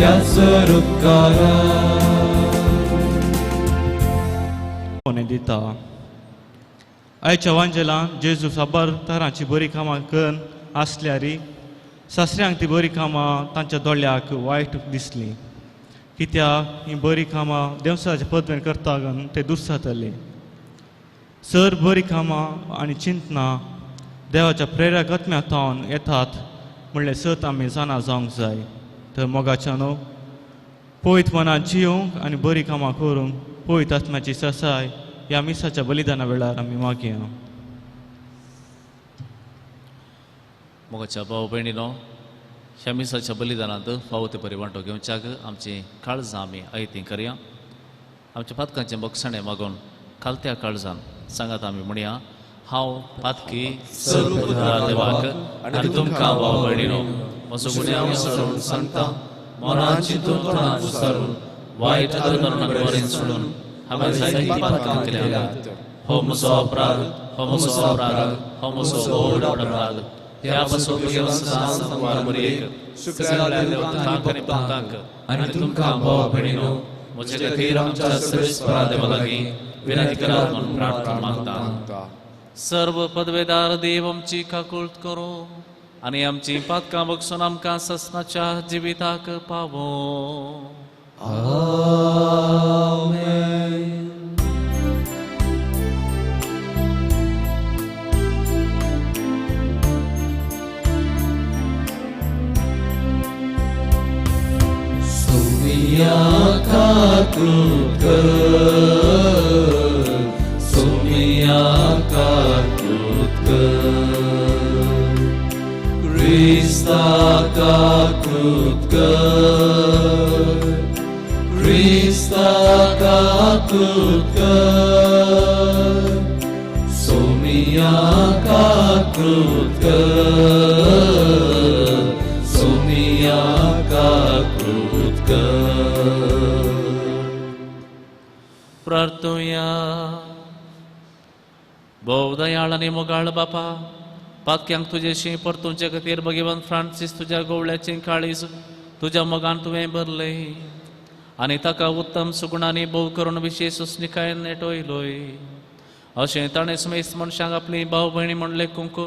त्या सर उपकारा दिता. आयच्या वांजेलान जेजू साबार तरांची बरी कामां करून आसल्यारी सासऱ्यांक ती बरी कामां तांच्या दोळ्याक वायट दिसली, कित्याक ही बरी कामां देवसाच्या पदवेन करता ते दुस्सातले. सर बरी कामां आनी चिंतना देवाच्या प्रेरक आत्म्या थावन येतात म्हणलें सत आमी जाणा जावंक जाय. तर मोगाच्या न्हू पवित्र मनान जियोंक आनी बरी कामां करूंक पवित्र आत्म्याची ससाय ह्या मिसाच्या बलिदाना वेळार आमी मागया. मोगाच्या भाव भयणीनो, ह्या मिसाच्या बलिदानांत फावो ते परी वांटो घेवच्याक आमची काळजां आमी आयती करया. आमच्या पातकांचें बक्षणें मागून खालत्या काळजान सांगात आमी म्हणया, हांव पातकी देवाक आनी तुमकां भाव भयणीनो म्हजो गुन्यांव सोडून सांगता, मनान चिंतून तोंडान उच्चारून वायट बरें सोडून हांवें जायतीं पातकां केल्यांत. हो म्हजो अपराध, हो म्हजो अपराध, हो म्हजो व्हड अपराध. ह्या पासून घेवन सदांच मरयेक सगळ्या देवतांक आनी भक्तांक आनी तुमकां भाव भयणीनो म्हजे खातीर आमच्या सर्वेस्परा देवा लागीं विनंती करात म्हणून प्रार्थना मागता. सर्व पदवेदार देव आमची काकूळट करूं आनी आमची पातकां बगसून आमकां ससनाच्या जिविताक पावो. आमेन. सोमिया काकूट कर, सोमिया काकूट कर, क्रिस्ता काकूट कर, क्रिस्ता काकूट कर, सोमिया काकूट कर, सोमिया काकूट कर. प्रार्थुया. भोव दयाळ आनी मोगाळ बापा, पातक्यांक तुजेशी परतुंचे खातीर भगवंत फ्रांसीस तुज्या गोवळ्याचें काळीज तुज्या मोगान तुवें भरलें आनी ताका उत्तम सुगुणांनी भोव करून विशेश सुस्निकायेन नेटयलोय. अशें ताणें समेस्त मनशांक आपली भाव भयणी म्हूण लेखूंक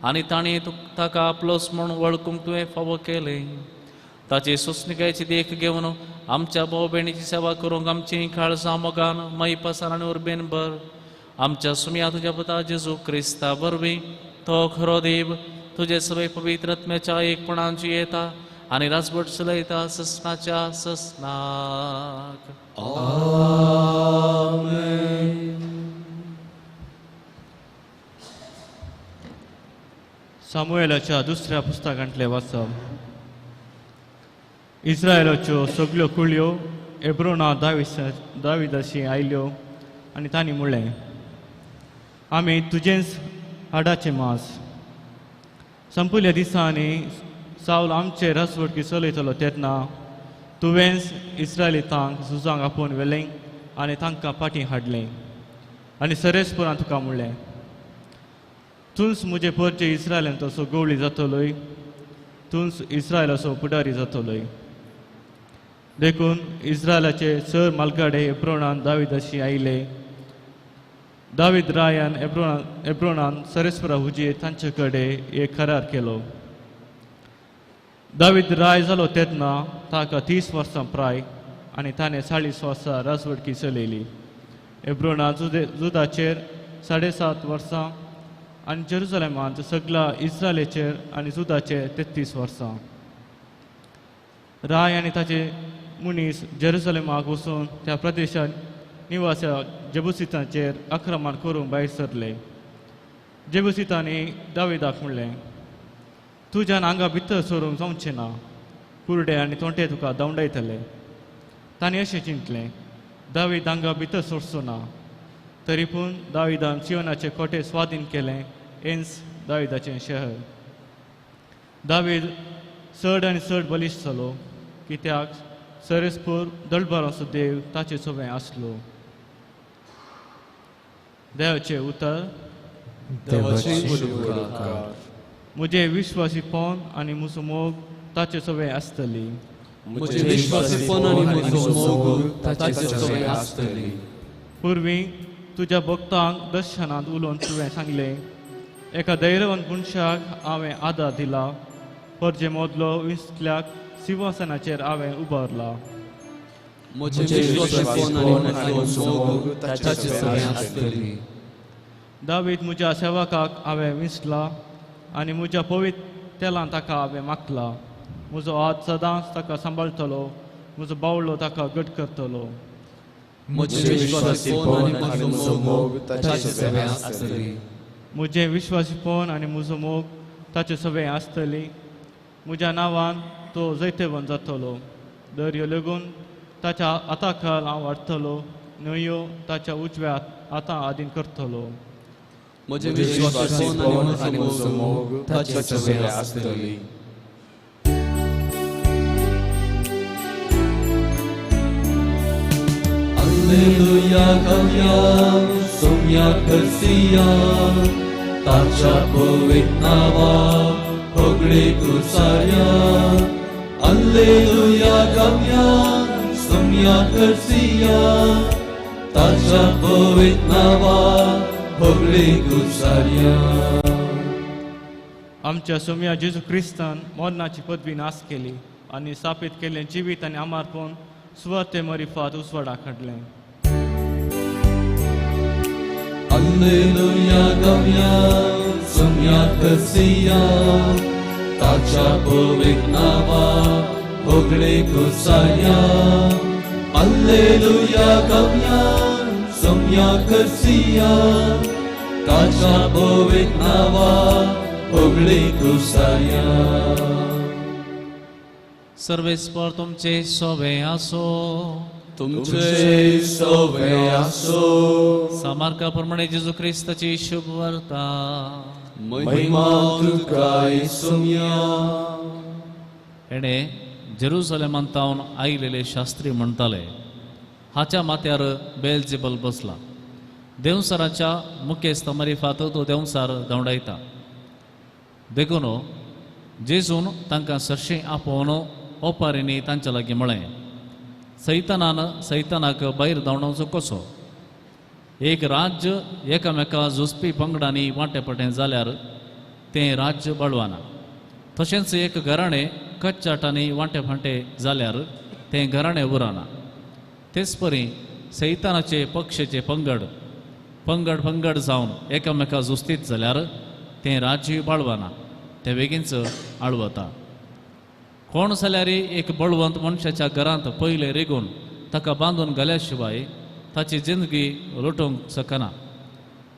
आनी ताणें ताका आपलोच म्हूण वळखूंक तुवें फावो केलें. ताची सुस्निकायेची देख घेवन आमच्या भाव भयणीची सेवा करूंक आमची काळजां मोगान मयपासान आनी उर्बेन भर. आमच्या सुम्या तुज्या पुता जेजू क्रिस्ता वरवीं तो खरो देव तुजे सगळे पवित्र आत्म्याच्या एकपणान जियेता आनी राजवट चलयता ससनाच्या ससनाक. आमेन. सामुएलाच्या दुसऱ्या पुस्तकांतलें वाचप. इस्रायलाच्यो सगल्यो कुळयो एब्रोना दाविदाशी आयल्यो आनी तांणी म्हणलें, आमी तुजेंच हाडाचें मांस. संपुल्ल्या दिसांनी सावल आमचे राजवटकी चलयतलो तेन्ना तुवेंच इस्रायलितांक झुजांक आपोवन व्हेलें आनी तांकां फाटीं हाडलें आनी सरेसपुरान तुका म्हणलें, तूंच म्हजे परजे इस्रायलांत असो गवळी जातलोय, तूंच इस्रायलाचो फुडारी जातलोय. देखून इस्रायलाचे सर मालगाडे एब्रोणान दाविदाशी आयले. दावीद रायान एब्रोणान सरेस्परा हुजे तांचे कडेन एक करार केलो. दावीद राय जालो तेन्ना ताका 30 वर्सां प्राय आनी ताणें 40 वर्सां राजवटकी चलयली. एब्रोणा जुदाचेर 7.5 वर्सां आनी जेरुजलेमांत सगळ्या इस्रायलाचेर आनी जुदाचेर 33 वर्सां. राय आनी ताचे मनीस जेरुजलेमाक वचून त्या प्रदेशांत निवास्या जेबुसितांचेर आक्रमण करूंक भायर सरले. जेबुसितांनी दाविदाक म्हणलें, तुज्यान हांगा भितर सरूंक जावचें ना, कुरडे आनी तोंटे तुका धांवडायतले. तांणी अशें चिंतलें, दावीद हांगा भितर सरचो ना. तरी पूण दाविदान सियोनाचे कोटे स्वाधीन केलें, एन्स दाविदाचें शहर. दावीद चड आनी चड बलिश्ट जालो, कित्याक सरेसपूर दळभराचो देव ताचे सोबें आसलो. देवाचें उतर. म्हजें विश्वासीपण आनी म्हजो मोग ताचे सोबें आसतली. म्हजें विश्वासीपण आनी म्हजो मोग ताचे सवें आसतली. पूर्वी तुज्या भक्तांक दर्शनांत उलोवन तुवें सांगलें, एका धैर्यवंत मनशाक हांवें आदार दिला, परजे मदलो विसल्याक सिंहासनाचेर हांवें उबारला. म्हजें विश्वासीपण आनी म्हजो मोग ताचे सवें आसतली. दावीद म्हज्या सेवकाक हांवें विसला आनी म्हज्या पवित्र तेलान ताका हांवें मागला. म्हजो हात सदांच ताका सांबाळटलो, म्हजो बावलो ताका घट करतलो. म्हजें विश्वासीपण आनी म्हजो मोग ताचे सवें आसतली. म्हजें विश्वासीपण आनी म्हजो मोग ताचे सवें आसतली. म्हज्या नांवान तो जैतेवंत जातलो. दर्यो लेगून ताच्या हाता खाल हांव वाडटलो, न्हंयो ताच्या उजव्या हाता आदीन करतलो. म्हजें विश्वासीपण आनी म्हजो मोग ताचे सवें आसतली. Alleluia गावया सोम्या करसिया, ताच्या पवित्र नांवाक होगळी कुसाया. Alleluia गावया सोम्या करसिया, ताच्या पवित्र नांवाक होगळी कुसाया. आमच्या सोम्या जेजू क्रिस्तान मरणाची पदवी नाश केली आनी स्थापीत केल्लें जिवीत आनी आमारपण सुवाते मरिफात उजवाडाक हाडलें. Alleluia गावया सोम्या करसिया, ताच्या पवित्र नांवाक होगळी कुसाया. Alleluia गावया सोम्या करसिया, ताच्या पवित्र नांवाक होगळी कुसाया. सर्वेस्पर तुमचे सोवे आसो. तुमचे सोवे आसो. सामार्का प्रमाणे जेजू क्रिस्ताची शुभ वार्ता. महिमा तुका सोम्या. हेणे जेरुसलेमान तावन आयिल्ले शास्त्री म्हणटाले, हाच्या माथ्यार बेलजेबल बसला, देंवसाराच्या मुखेस्त मरिफात तो देंवसार धांवडायता. देखून जेजून तांकां सरशीं आपोवन ओपारींनी तांच्या लागीं म्हळें, सैतानान सैतानाक भायर धांवडावचो कसो? एक राज्य एकामेका झुजपी पंगडांनी वांटेपटें जाल्यार तें राज्य बळवाना. तशेंच एक घराणें कच्चाटांनी वांटे फांटे जाल्यार तें घराणें उरना. तेच परी सैतानाचे पक्षेचे पंगड पंगड पंगड जावन एकामेका झुजतीत जाल्यार तें राज्य बाळवाना, तें बेगीनच आळवता. कोण जाल्यार एक बळवंत मनशाच्या घरांत पयलें रिगून ताका बांदून घाल्या शिवाय ताची जिंदगी लुटूंक शकना.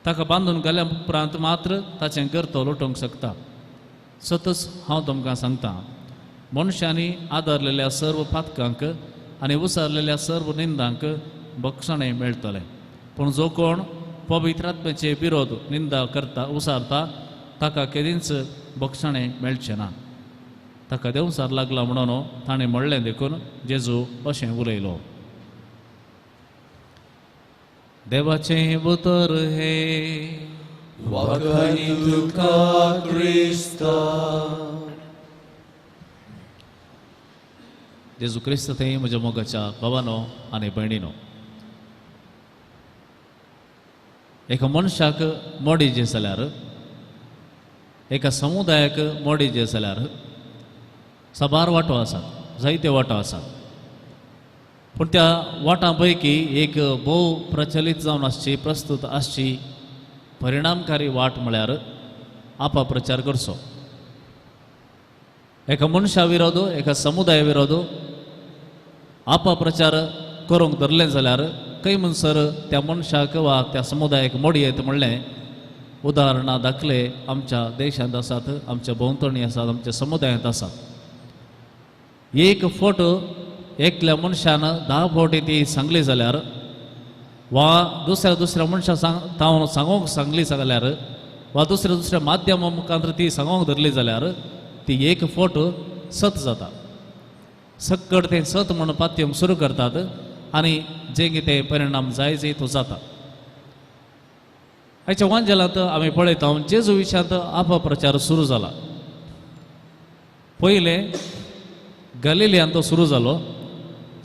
ताका बांदून घाल्या उपरांत मात्र ताचें घर तो लुटूंक शकता. सतच हांव तुमकां सांगता, मनशांनी आदारलेल्या सर्व पातकांक आनी उसारलेल्या सर्व निंदांक बक्षणें मेळटलें. पूण जो कोण पवित्र आत्म्याचे विरोध निंदा करता उसारता ताका केदींच बक्षणें मेळचें ना. ताका देंवसार लागला म्हणून ताणें म्हणलें देखून जेजू अशें उलयलो. देवाचें उतर हें. वाखाणी तुका क्रिस्ता. जेजू क्रिस्त थंय म्हज्या मोगाच्या भावानो आनी भयणीनो, एका मनशाक मोडी जे जाल्यार, एका समुदायाक मोडी जे जाल्यार साबार वांटो आसात, जायते वांटो आसात. पूण त्या वाटां पैकी एक भोव प्रचलीत जावन आसची, प्रस्तुत आसची परिणामकारी वाट म्हळ्यार आपाप्रचार करचो. एका मनशा विरोध, एका समुदाया विरोध आपाप्रचार करूंक धरलें जाल्यार खंय म्हणसर त्या मनशाक वा त्या समुदायाक मोडी येत म्हणलें उदाहरणां दाखले आमच्या देशांत आसात, आमच्या भोंवतणी आसात, आमच्या समुदायांत आसात. एक फोट एकल्या मनशान 10 फावटी ती सांगली जाल्यार वा दुसऱ्या दुसऱ्या मनशा तावन सांगूंक सांगली जाल्यार वा दुसऱ्या दुसऱ्या माध्यमा मुखार ती सांगूंक धरली जाल्यार ती एक फोट सत जाता. सक्कड तें सत म्हूण पातयेवंक सुरू करतात आनी जे कितें परिणाम जाय जे तो जाता. आयच्या वांजेलांत आमी पळयता जेजू विशयांत अपप्रचार सुरू जाला. पयलें गलिलियान तो सुरू जालो.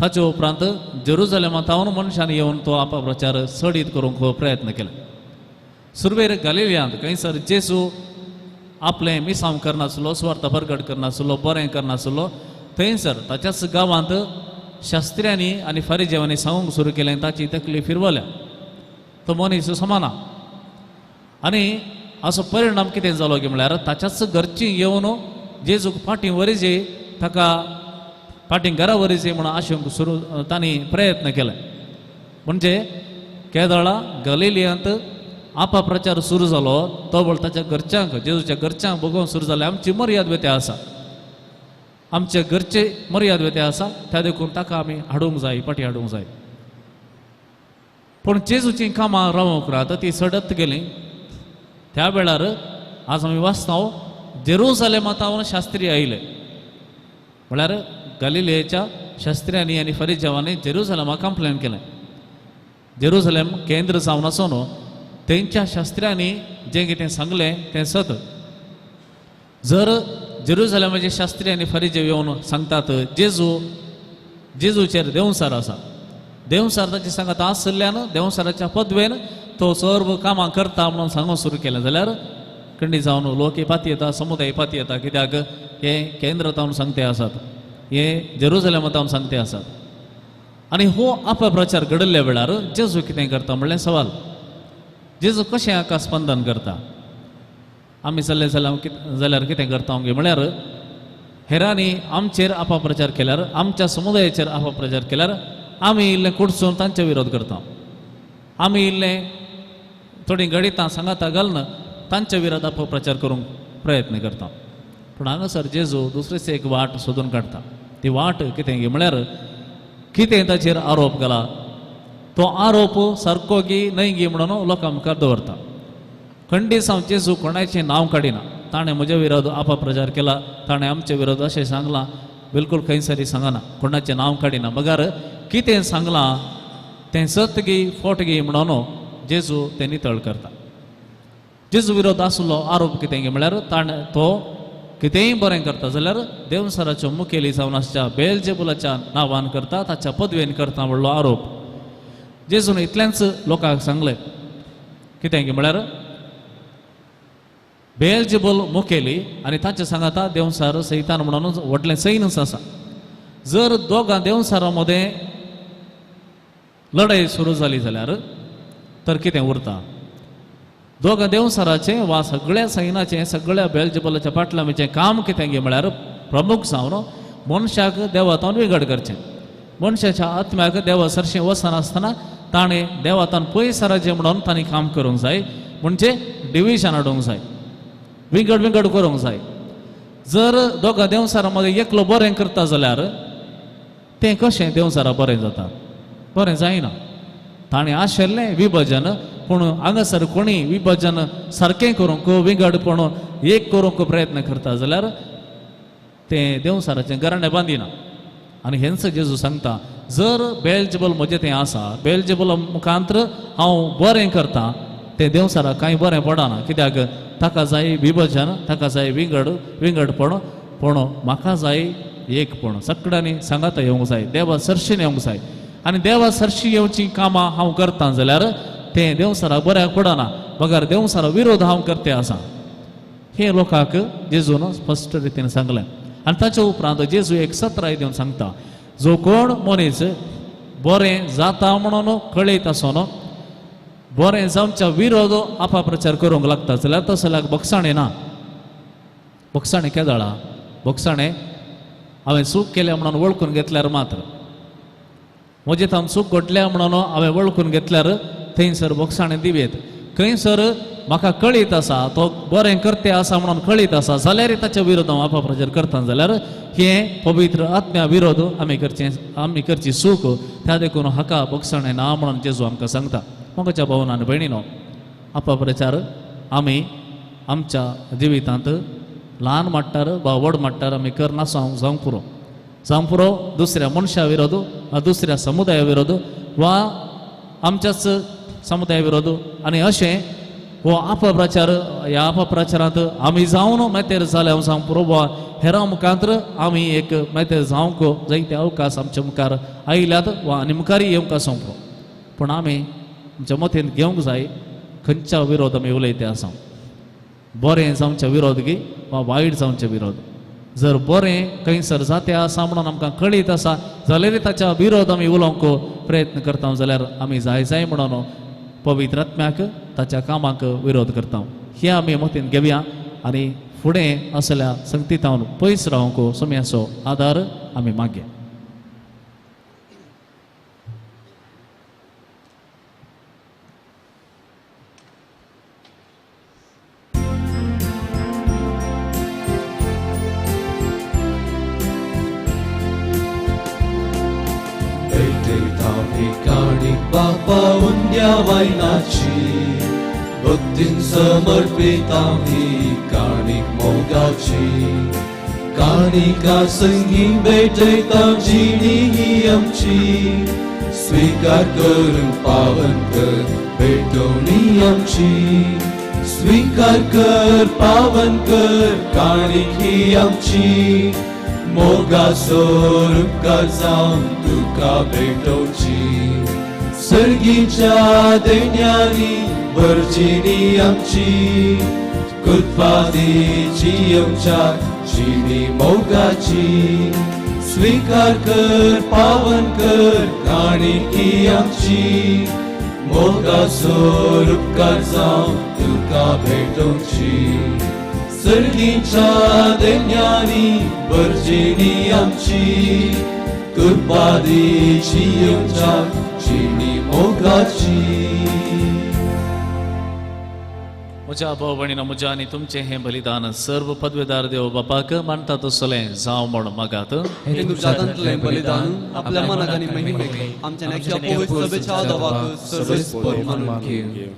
ताचे उपरांत जेरुजलेमा तावन मनशान येवन तो अपप्रचार चडीत करूंक प्रयत्न केले. सुरवेर गलिलियांत खंयसर जेजू आपलें मिसांव करनासलो, सुवार्थ परगट करनासलो, बरें करनासलो, थंयसर ताच्याच गांवांत शास्त्र्यांनी आनी फारिजेवांनी सांगूंक सुरू केलें, ताची तकली फिरवल्या, तो मनीस समाना. आनी असो परिणाम कितें जालो की म्हळ्यार ताच्याच घरची येवन जेजूक फाटीं वरीजे, ताका फाटीं घरा वरीजे म्हणून आशेवंक सुरू तांणी प्रयत्न केले. म्हणजे केदळा गलिलियांत अपप्रचार सुरू जालो तो बळ ताच्या घरच्यांक, जेजूच्या घरच्यांक भोगोवंक सुरू जालें. आमची मर्याद व्यते आसा, आमचे घरचे मर्याद व्यते आसा, त्या देखून ताका आमी हाडूंक जाय, फाटीं हाडूंक जाय. पूण जेजूचीं कामां रावंक ना, ती सडत गेलीं. त्या वेळार आज आमी वाचता जेरुजलेमा तावन शास्त्री आयले, म्हळ्यार गलिलेच्या शास्त्र्यांनी आनी फरिजेवांनी जेरुजलेमा कंप्लेन केलें. जेरुजलेम केंद्र जावन आसून तेंच्या शास्त्र्यांनी जें कितें सांगलें तें सत. जर जेरुजलेमाचे शास्त्री आनी फरिजेव येवन सांगतात जेजू, जेजूचेर देंवसार आसा, देंवसार ताची सांगात आशिल्ल्यान देंवसाराच्या पदवेन तो सर्व कामां करता म्हणून सांगूंक सुरू केलें जाल्यार खंडी जावन लोक पाती येता, समुदाय पाती येता, कित्याक हे केंद्र तावन सांगते आसात, हे जेरुजलेमा तावन सांगते आसात. आनी हो अपप्रचार घडिल्ल्या वेळार जेजू कितें करता म्हणलें सवाल. जेजू कशें हाका स्पंदन करता? आमी चल्ले जाल्यार कितें करता म्हळ्यार हेरांनी आमचेर अपप्रचार केल्यार, आमच्या समुदायाचेर अपप्रचार केल्यार आमी इल्लें कुडसून तांचे विरोध करता, आमी इल्लें थोडीं गणितां सांगाता घालून तांचे विरोध अपप्रचार करूंक प्रयत्न करता. पूण हांगासर जेजू दुसरीच एक वाट सोदून काडटा. ती वाट कितें म्हळ्यार कितें ताचेर आरोप घाला तो आरोप सारको गी न्हय गी म्हणून लोकां मुखार दवरता. खंडीत हांव जेजू कोणाचें नांव काडिना, ताणें म्हजे विरोध अपप्रचार केला, ताणें आमचे विरोध अशें सांगलां, बिलकूल खंयसरी सांगना, कोणाचें नांव काडिना, बगर कितें सांगलां तें सत गी फोट गी म्हणून जेजू तें नितळ करता. जेजू विरोध आसलो आरोप कितें म्हळ्यार ताणें तो कितेंय बरें करता जाल्यार देवसराच्यो मुखेली जावन आसच्या बेलजेबुलाच्या नांवान करता, ताच्या पदवेन करता म्हणलो आरोप. जेजून इतलेंच लोकांक सांगलें कितें म्हळ्यार बेलजेबुल मुखेली आनी ताचे सांगाता देवसार सैतान म्हणून व्हडलें सैनच आसा. जर दोगां देवसारा मदें लढाई सुरू जाली जाल्यार तर कितें उरता? दोगां देवसाराचें वा सगळ्या सैनाचें, सगळ्या बेलजेबुलाच्या पाटलामीचें काम कितें म्हळ्यार प्रमुख जावन मनशाक देवातान विंगड करचें, मनशाच्या आत्म्याक देवा सरशीं वचनासतना ताणें देवातान पयस राजें म्हणून तांणी काम करूंक जाय, म्हणजे डिविजन हाडूंक जाय, विंगड विंगड करूंक जाय. जर दोगां देवसारा मदें एकलो बरें करता जाल्यार तें कशें देवसारा बरें जाता? बरें जायना. ताणें आशिल्लें विभजन, पूण हांगासर कोणी विभजन सारकें करूंक, विंगडपण एक करूंक प्रयत्न करता जाल्यार तें देवसाराचें घराणें बांदिना. आनी हेंच जेजू सांगता, जर बेलजेबल म्हजें तें आसा, बेलजेबल मुखांत्र हांव बरें करता, तें देवसाराक कांय बरें पडना, कित्याक ताका जाय विभजन, ताका जाय विंगड विंगडपण, पूण म्हाका जाय एकपण. सगळ्यांनी सांगाता येवंक जाय, देवा सरशीन येवंक जाय. आनी देवा सरशी येवचीं कामां हांव करता जाल्यार तें देवसाराक बऱ्याक पडना, बगर देवसारा विरोध हांव करते आसा. हे लोकांक जेजून स्पश्ट रितीन सांगलें. आनी ताचे उपरांत जेजू एक सत्राय दिवन सांगता, जो कोण मनीस बरें जाता म्हणून कळयत आसून बरें जावच्या विरोध अपप्रचार करूंक लागता जाल्यार तसल्याक बक्षाणें ना. बक्षाणें केदळा? बक्षाणें हांवें चूक केल्या म्हणून वळखून घेतल्यार मात्र, म्हजें थावन चूक घडल्या म्हणून हांवें वळखून घेतल्यार थंयसर बक्षाणें दिवयेत. खंयसर म्हाका कळीत आसा तो बरें करते आसा म्हणून कळीत आसा जाल्यार ताच्या विरोध हांव अपप्रचार करता जाल्यार हें पवित्र आत्म्या विरोध आमी करचें, आमी करची चूक. त्या देखून हाका बक्षाणें ना म्हणून जेजू आमकां सांगता. मोगाच्या भावन आनी भयणीनो, अपप्रचार आमी आमच्या जिवितांत ल्हान माट्टार वा व्हड माट्टार आमी करनासो जावंक पुरो, जावंक पुरो दुसऱ्या मनशा विरोध वा दुसऱ्या समुदाया विरोध वा आमच्याच समुदाया विरोध. आनी अशें हो अपप्रचार ह्या अपप्रचारांत आमी जावन मेतेर जाले हांव सांग पुरो हेरां मुखांतर आमी एक मेतेर जावंक जायते अवकाश आमच्या मुखार आयल्यात वा आनी मुखार येवंक आसूंक पुरो. पूण आमी आमच्या मतींत घेवंक जाय खंयच्या विरोध आमी उलयते आसा, बरें जावचे विरोध गी वा वायट जावचे विरोध. जर बरें खंयसर जाते आसा म्हणून आमकां कळीत आसा जाल्यार ताच्या विरोध आमी उलोवंक प्रयत्न करता जाल्यार आमी जाय जाय म्हणून पवित्र आत्म्याक ताच्या कामाक विरोध करता. हे आमी मतींत घेवया आनी फुडें असल्या संगतीतावन पयस रावंक सोम्याचो आदार आमी मागया. बापा उंद्या वायनाची भक्तीन समर्पिता ही काणीक मोगाची काणिका संगी भेटयता जिणी ही आमची स्वीकार करून पावन कर भेटवणी आमची स्वीकार कर पावन कर काणीक ही आमची मोगाचो उपकार जावन तुका भेटोवची सर्गीच्या देण्यांनी भरजिणी आमची कृपादीची आमच्या जिणी मोगाची स्वीकार कर पावन कर काणिकी आमची मोगाचो उपकार जावन तुका भेटोवची सर्गीच्या देण्यांनी भरजिणी आमची कृपादीची आमच्या जिणी मोगाची. म्हज्या भाव भयणीनो, म्हज्या आनी तुमचें हें बलिदान सर्व पदवेदार देव बापाक मानता तसलें जावं म्हूण मागात. हें तुमच्या हातांतलें बलिदान आपल्या मनाक आनी महिमेक आमच्या नेक्या पवित्र सभेच्या देवाक सर्वेस्पर मानून घे.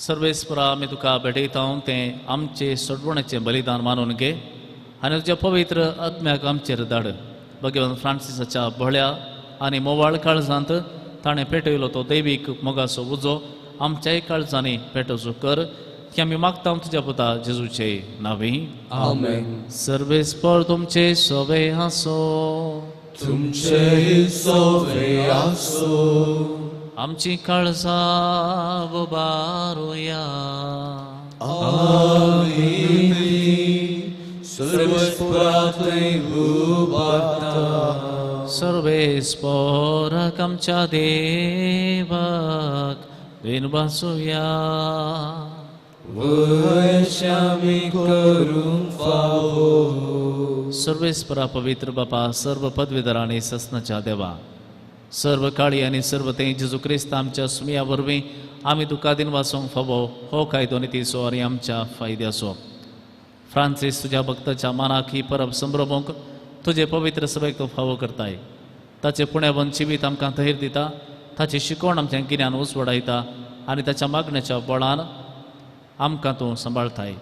सर्वेस्परा आमी तुका भेटयता तें आमचें सोडवणेचें बलिदान मानून घे आनी तुज्या पवित्र आत्म्याक आमचेर धाड. भगवान फ्रांसिसाच्या भोळ्या आनी मोवाळ काळजांत ताणें पेटयलो तो दैवीक मोगाचो उजो आमच्याय काळजांनी पेटोवचो कर की आमी मागता तुज्या पुता जेजूचे नांवी. आमेन. सर्वेस्पर तुमचे सोवे आसो. तुमचे सोवे आसो. आमची काळजां उबारुया. आमी सर्वेस्परा थंय उबारता. सर्वेस्पराक आमच्या देवाक दिनवासुया. वशामी करूंक फावो. सर्वेस्परा पवित्र बापा, सर्व पदवीधर आनी ससनाच्या देवा, सर्व काळी आनी सर्व ते जेजू क्रिस्त आमच्या सुमया वरवीं आमी तुका दिनवासूंक फावो हो कायदो नितीचो आनी आमच्या फायद्याचो. फ्रांसीस तुज्या भक्ताच्या मानाक ही परब संभ्रमूंक तुजे पवित्र सभेक तूं फावो करताय. ताचें पुण्यावन जिवीत आमकां धैर्य दिता, ताची शिकवण आमच्या गिन्यान उजवाडायता आनी ताच्या मागण्याच्या बळान आमकां तूं सांबाळताय.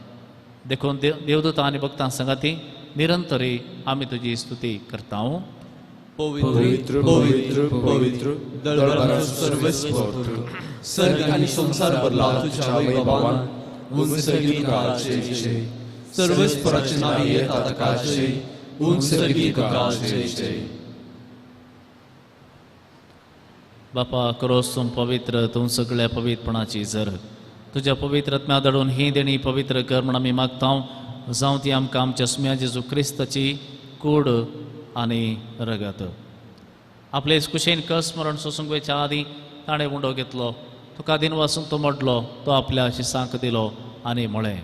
देखून देवदूता आनी भक्तां सांगाती निरंतरी आमी तुजी स्तुती करता. पवित्र पवित्र पवित्र दळभराचो सर्वेस्पर, सर्ग आनी संवसार भरला तुज्या वैभवान. उंच सर्गी तुका जय जय. सर्वेस्पराचे नांव येता ताका जय. उंच सर्गी तुका जय जय. बापा क्रोस तूं पवित्र, तूं सगळ्या पवित्रपणाची जर तुज्या पवित्र आत्म्या धाडून ही देणी पवित्र कर म्हूण आमी मागता. जावं ती आमकां आमच्या सुम्या जेजू क्रिस्ताची कूड आनी रगत. आपले कुशेन कस मरण सोसूंक वयच्या आदीं ताणें उंडो घेतलो, तुका दिनवासूंक तो मोडलो, तो आपल्या शिसांक दिलो आनी म्हळें,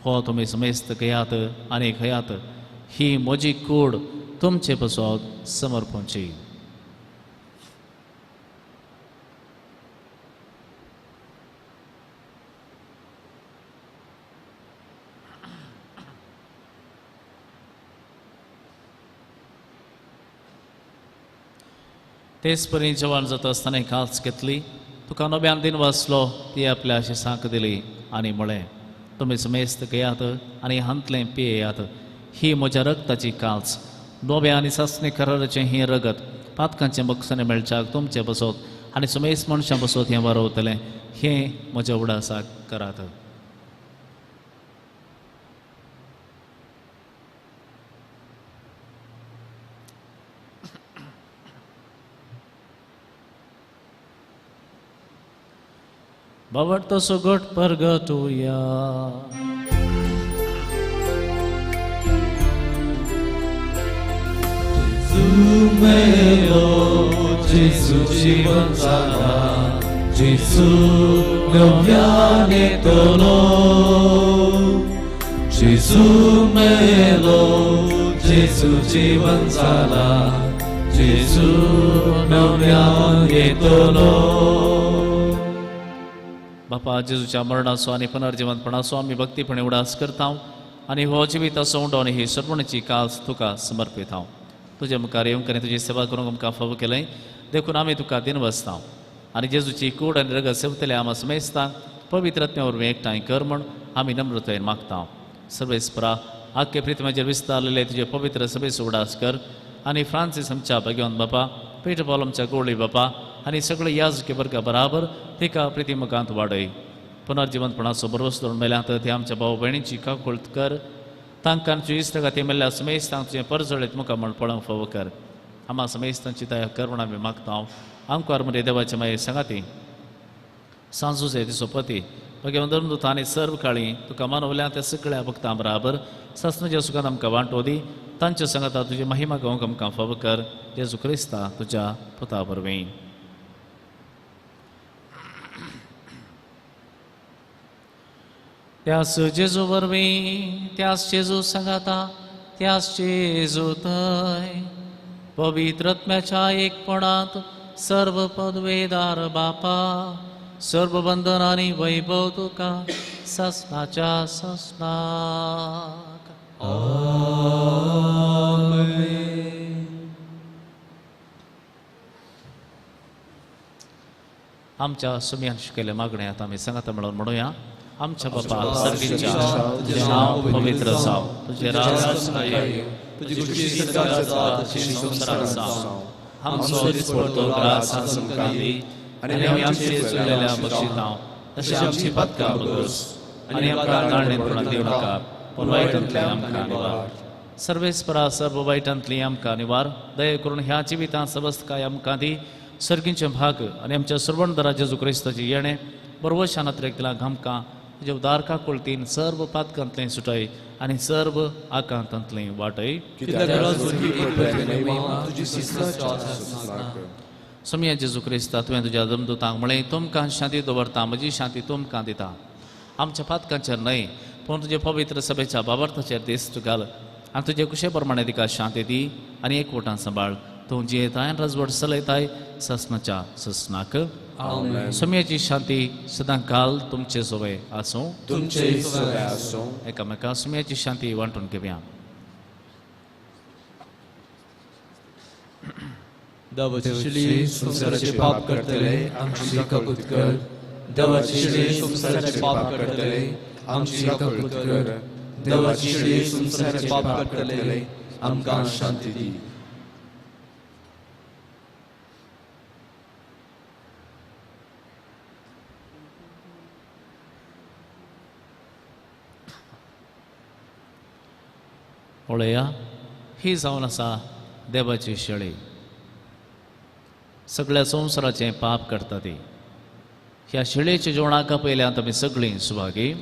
हो तुमी समेस्त घेयात आनी खयात, ही म्हजी कूड तुमचे पसत समर्पणची. तेच परी जवान जाता आसतना काल्स घेतली, तुका नव्यान दिन वाचलो, ती आपल्या शिसांक दिली आनी म्हळें, तुमी समेस्त घेयात आनी हांतलें पियेयात, ही म्हज्या रगताची काल्स, नव्या आनी सासणी कराराचें हें रगत पातकांचें बक्षणें मेळच्याक तुमचें बसत आनी सुमेस मनशां बसोत हें वारोवतलें हें म्हज्या उडासाक करात. बाबा सुगट परगटुया. मेलो जेजू जीवन जाला, जेजू नव्यान येतलो. जेजू मेलो, जेजू जीवन जाला, जेजू नव्यान येतलो. बापा जेजूच्या मरणाचो आनी पुनर्जिवंतपणाचो आमी भक्तीपणे उडास करता आनी हो जिविताचो उंडो आनी ही सर्वणीची कास तुका समर्पित हांव. तुज्या मुखार येवंक आनी तुजी सेवा करूंक आमकां फावो केलें देखून आमी तुका दिनवासता आनी जेजूची कूड आनी रगत सेवतले आमा समेस्तांक पवित्र आत्म्या वरवीं एकठांय कर म्हूण आमी नम्रतायेन मागता. सर्वेस्परा आख्खे प्रितमाचेर विस्तारलेले तुजे पवित्र सभेचो उडास कर आनी फ्रांसीस आमच्या भगवान बापा, पीटर पॉल आमच्या गोळी बापा आनी सगळे याजकी वर्गा बराबर तिका प्रितीमुखांत वाडय. पुनर्जिवंतपणाचो भरवस दवरून मेल्या तर ते आमच्या भाव भयणीची काकुळट कर. तांकां तुजी इश्टागती मेल्ल्या समेस्तांक तुजें परजळीत मुखार म्हण पळोवंक फावो कर. आमा समेस्तांची दया कर म्हूण आमी मागता. आमकार मरे देवाचे मागीर सांगाती सांजूचे तिचो पती भगवान धर्मदूत आनी सर्व काळी तुका मानवल्या त्या सगळ्या भक्तां बराबर सासणाच्या सुखान आमकां वांटो दी. तांच्या सांगाता तुजी महिमा गावंक आमकां फावो कर. जेजू क्रिस्ता तुज्या पुता वरवीं. त्यास जेजू वरवीं, त्यास जेजू सांगाता, त्यास जेजू थंय पवित्र आत्म्याच्या एकपणांत सर्व पदवेदार बापा, सर्व बंधन आनी वैभव तुका ससनाच्या ससनाक. आमेन. आमच्या सुम्यान शिकयल्ल्या मागण्यांत आमी सांगाता म्हणून म्हणुया. आमच्या बापा सर्गीच्या, तुजें नांव पवित्र जावं, तुजें राज येवं, तुजी खुशी स्वर्गात जाता तशी संवसारांत जावं. आमचो दिसपडतो ग्रास आज आमकां दी आनी आमी आमचे चुकलेल्या बक्षितांव तशें आमची पातकां बगस आनी आमकां ताळणेपणां दिवं नाका, पूण वायटांतलें आमकां निवार. सर्वेस्परा सर्व वायटांतली आमकां निवार. दया करून ह्या जिवितांत सबस्तकाय आमकां दी. सर्गींचें भाग आनी आमच्या सर्वणदरा जेजू क्रिस्ताचें येणें बरवशान अत्रेकतल्या आमकां तुज्या उदार काकुळतीन सर्व पातकांतलें सुटय आनी सर्व आकांतांतलें वाटय. सोमया जेजू क्रिस्ता, तुवें तुज्या दमदुतांक म्हळें, तुमकां शांती दवरता, म्हजी शांती तुमकां दिता. आमच्या पातकांचेर न्हय पूण तुजे पवित्र सभेच्या बाबार्थाचेर दिश्ट घाल आनी तुजे कुशे प्रमाणे तिका शांती दी आनी एकवटान सांबाळ. तूं जियेताय आनी राजवट चलयताय ससनाच्या ससनाक. सोमयाची शांती सदां काल तुमचे सोवे आसूं. तुमचे सोवे आसूं. एकामेका सोमयाची शांती वांटून घेवया. देवाची शिली संवसाराचे पाप करतले आमची काकूत कर. देवाची शिली संवसाराचे पाप करतले आमची काकूत कर. देवाची शिली संवसाराचे पाप करतले आमकां शांती दी. पळया, ही जावन आसा देवाची शेळी, सगळ्या संवसाराचें पाप करता ती. ह्या शेळयेच्या जेवणाक पयल्यात आमी सगळीं सुभागी.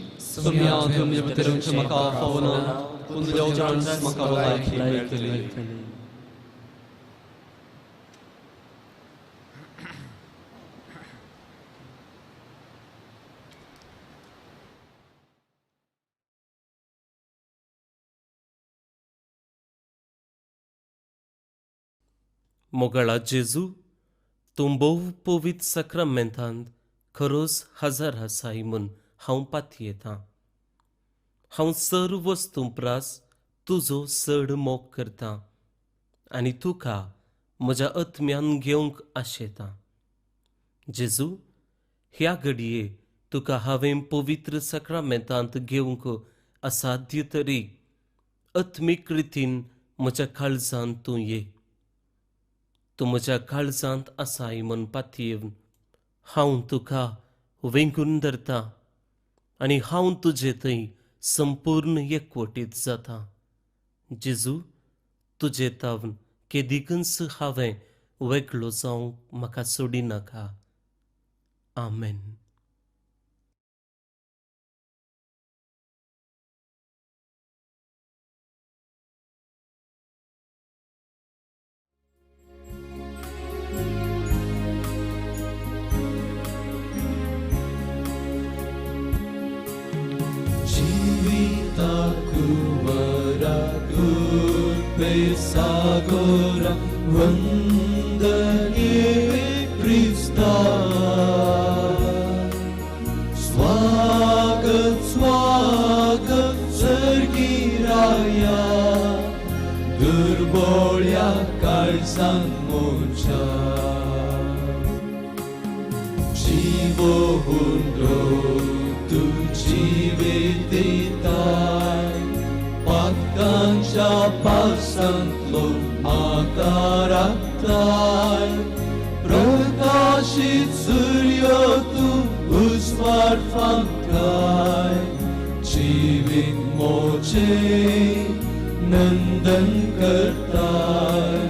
मोगाळा जेजू, तूं भोव पवित्र साक्रामेंतांत खरोच हजर आसाय म्हूण हांव पातयेतां. हांव सर्व वस्तूं प्रास तुजो चड मोग करतां आनी तुका म्हज्या आत्म्यान घेवंक आशेतां. जेजू, ह्या घडये तुका हांवें पवित्र साक्रामेंतांत घेवंक असाध्य तरी आत्मीक रितीन म्हज्या काळजांत तूं ये. तूं म्हज्या काळजांत आसाय म्हूण पातयेवन हांव तुका वेंगून धरता आनी हांव तुजे थंय संपूर्ण एकवटीत जाता. जेजू, तुजे तावन केदिकूच हांवें वेगळो जावंक म्हाका सोडिनाका. आमेन. Sagora vandane Krista, swagat swagat sargiraya, durbolya kalsan mocha, jivo hundo tu jive ditay, Patkancha pasantlo akaratay, Prakashit suryo tu uswar fankay, Jivit moche nandan kartay,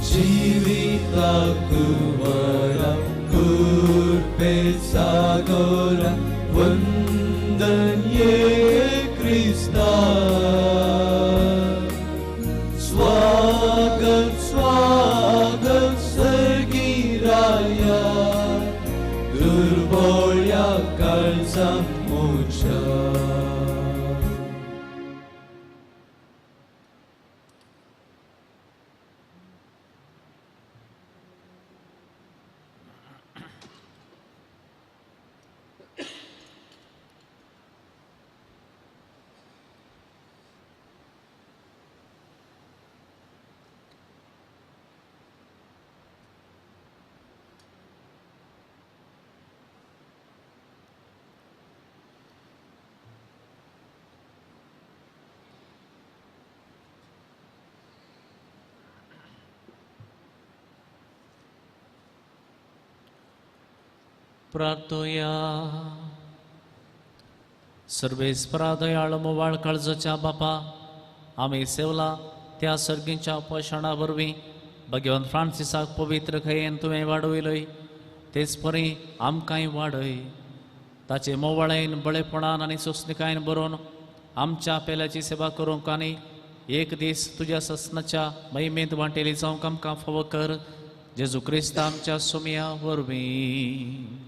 Jivita kuvara kurpe sagora vandanye Krista. Swagat swagat sargiraya, durbolya kalsam mocha. प्रार्थोया. सर्वेस्परा दयाळ मोवाळ काळजाच्या बापा, आमी सेवला त्या सर्गींच्या पोशणा वरवीं भगवान फ्रांसिसाक पवित्र खयेन तुवें वाडयलय, तेच परी आमकांय वाडय. ताचे मोवाळेन बळेपणान आनी सोंसणिकायेन बरोवन आमच्या पेल्याची सेवा करूंक आनी एक दीस तुज्या ससनाच्या महिमेंत वांटेली जावंक आमकां फावो कर. जेजू क्रिस्त आमच्या सोमया वरवीं.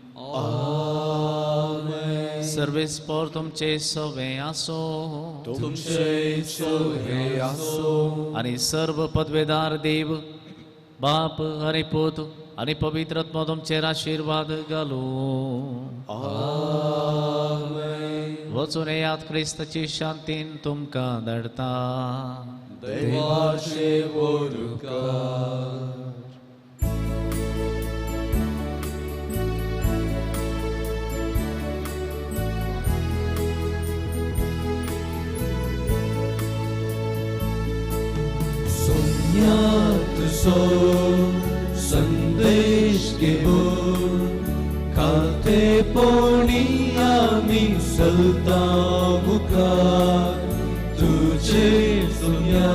आमेन. सर्वेस्पर तुमचे सवे आसो, तुमचे सवे आसो. आनी सर्व पदवेदार देव बाप आनी पूत आनी पवित्र आत्मो तुमचेर आशिर्वाद घालूं. आमेन. वचून येयात, क्रिस्ताची शांतीन तुमकां धाडटा. देवाचे वरुकार. तुझो संदेश घेवन खातेपणी आमी चलता मुखार, तुजे सुन्या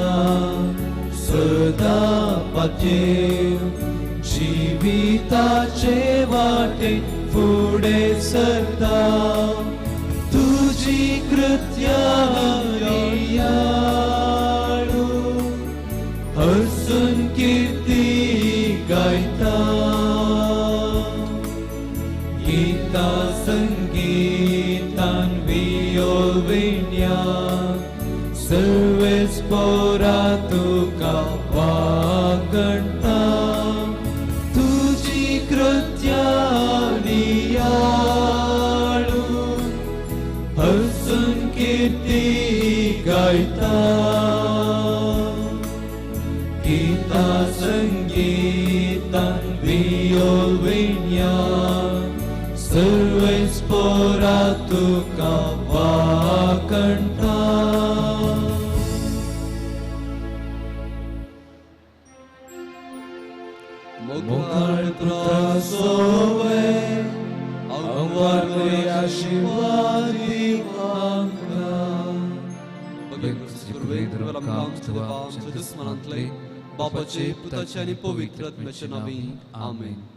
सदां पातयेवन जिविताचे वाटे फुडें सरता, तुजी कृत्या हर्सून कीर्ती गायता, गीता संगीतान वियोल विण्या, सर्वेस्पोरा तुका वागणता, तुजी कृत्या नियाळून हर्सून कीर्ती गायता, गीता संगीतान वियोल विण्या, सर्वेस्पोरा तुका वागणता. मोगाळ पुत्रा सोवे आशीर्वाद दीव आमकां. बापाचे, पुताचे आनी पवित्र आत्म्याचे नांवी, आमेन.